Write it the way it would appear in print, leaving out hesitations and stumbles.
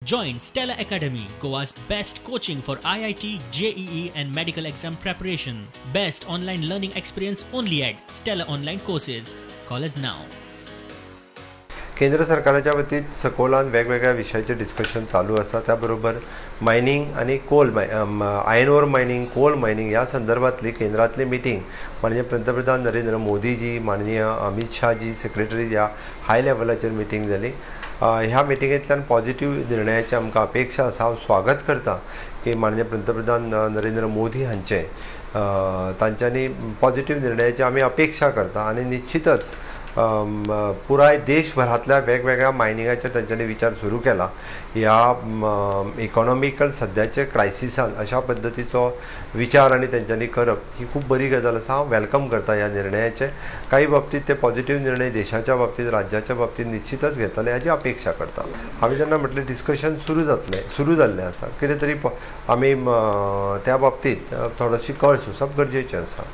Join Stella Academy, Goa's best coaching for IIT, JEE and medical exam preparation. Best online learning experience only at Stella Online Courses. Call us now. केंद्र सरकाराच्या वतीन सकोलान वेगवेगळ्या विशयाचेर discussion चालू आसा. त्या बरोबर मायनींग आनी coal iron ore mining, coal mining ह्या संदर्भातली केंद्रातली मिटींग माननीय पंतप्रधान नरेंद्र मोदीजी, माननीय अमित शाहजी सेक्रेटरी ह्या हाय लेवलाचेर मिटींग जाली. ह्या मिटिंगेंतल्यान पॉझिटिव्ह निर्णयाची आमकां अपेक्षा आसा. हांव स्वागत करता की माननीय पंतप्रधान नरेंद्र मोदी हांचे तांच्यांनी पॉझिटिव्ह निर्णयाची आमी अपेक्षा करता आनी निश्चितच पुराय देशभरांतल्या वेगवेगळ्या मायनिंगाचेर तांच्यांनी विचार सुरू केला. ह्या इकॉनॉमिकल सद्याचे क्रायसिसान अशा पद्दतीचो विचार आनी तांच्यांनी करप ही खूब बरी गजाल आसा. हांव welcome करता ह्या निर्णयाचे. काही बाबतीत ते पॉझिटिव्ह निर्णय देशाच्या बाबतीत, राज्याच्या बाबतीत निश्चितच घेतले हाची अपेक्षा करता. हांवें जेन्ना म्हटलें डिस्कशन सुरू जातलें, सुरू जाल्लें आसा, कितें तरी आमी त्या बाबतीत थोडोशी कळ सोंसप गरजेचें आसा.